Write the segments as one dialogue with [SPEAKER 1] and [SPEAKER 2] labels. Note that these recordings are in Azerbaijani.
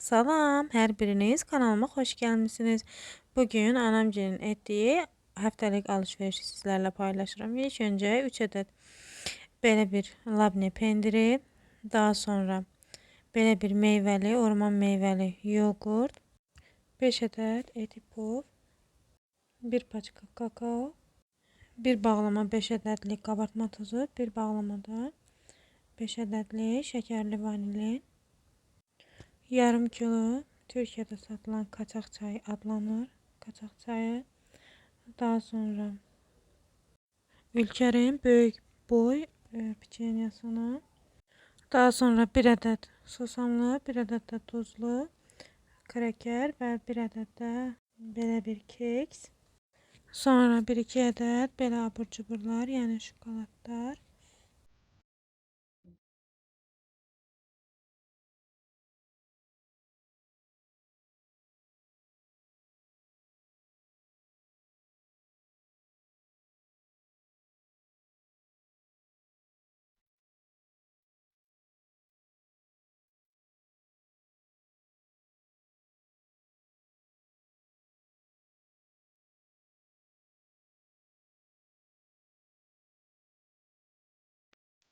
[SPEAKER 1] Salam, hər biriniz kanalıma xoş gəlmisiniz. Bugün anamgilin etdiyi həftəlik alışverişi sizlərlə paylaşıram. İlk öncə 3 ədəd belə bir labne pendiri, daha sonra belə bir meyvəli, orman meyvəli yoğurt, 5 ədəd eti puf, 1 paçka kakao, 1 bağlama 5 ədədli qabartma tuzu, 1 bağlamada 5 ədədli şəkərli vanilin, yarım kilo Türkiyədə satılan kaçaq çayı adlanır. Kaçaq çayı. Daha sonra Ülkerin böyük boy piçenyasını. Daha sonra 1 ədəd susamlı, 1 ədəd də duzlu kraker və 1 ədəd də belə bir keks. Sonra 1-2 ədəd belə abur cuburlar, yəni şokoladlar.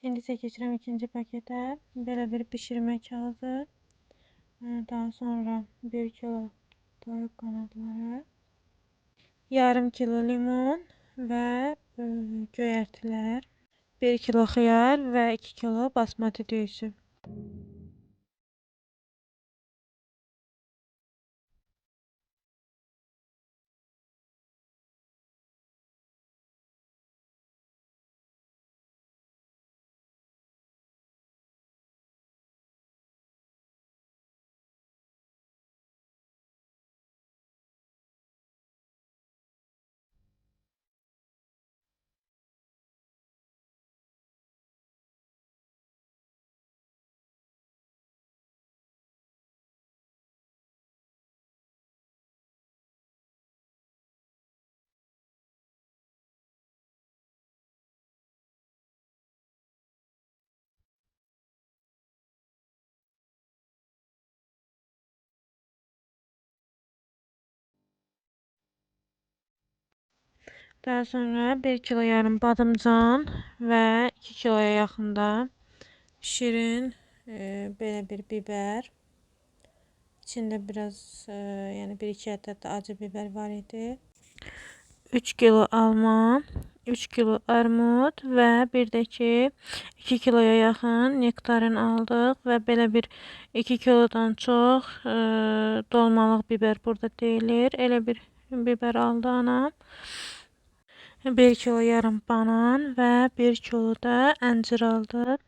[SPEAKER 1] İndi isə keçirəm ikinci paketə. Belə bir bişirmə kağızı. Daha sonra 1 kilo toyuq qanadları, yarım kilo limon və göyərtilər, 1 kilo xiyar və 2 kilo basmati düyüsü. Daha sonra 1 kilo yarım badımcan və 2 kiloya yaxında şirin belə bir biber. İçində biraz, yəni 1-2 ədəd də acı biber var idi. 3 kilo alma, 3 kilo armud və bir də ki 2 kiloya yaxın nektarin aldıq və belə bir 2 kilodan çox dolmalıq biber burada deyilir. Elə bir biber aldı anam. 1 kilo yarım banan və 1 kilo da əncir aldıq.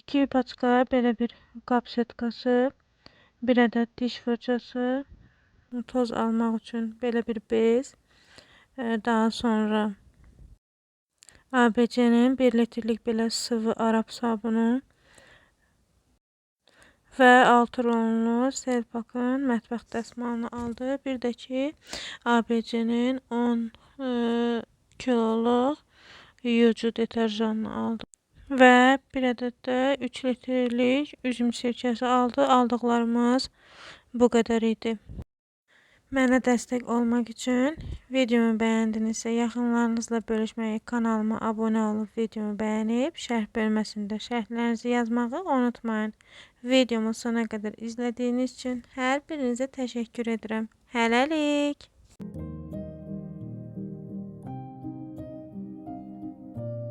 [SPEAKER 1] İki paçka belə bir qab setkası, 1 ədəd diş fırçası, toz almaq üçün belə bir bez, daha sonra ABC-nin 1 litrlik belə sıvı arab sabunu və 6 rollu Selpakın mətbəx dəsmalını aldı. Bir də ki ABC-nin 10 kiloluq yuyucu deterjanını aldı. Və bir ədəd də 3 litrlik üzüm sirkəsi aldı. Aldıqlarımız bu qədər idi. Mənə dəstək olmaq üçün videomu bəyəndinizsə yaxınlarınızla bölüşməyi, kanalıma abunə olub videomu bəyənib, şərh bölməsində şərhlərinizi yazmağı unutmayın. Videomu sona qədər izlədiyiniz üçün hər birinizə təşəkkür edirəm. Hələlik!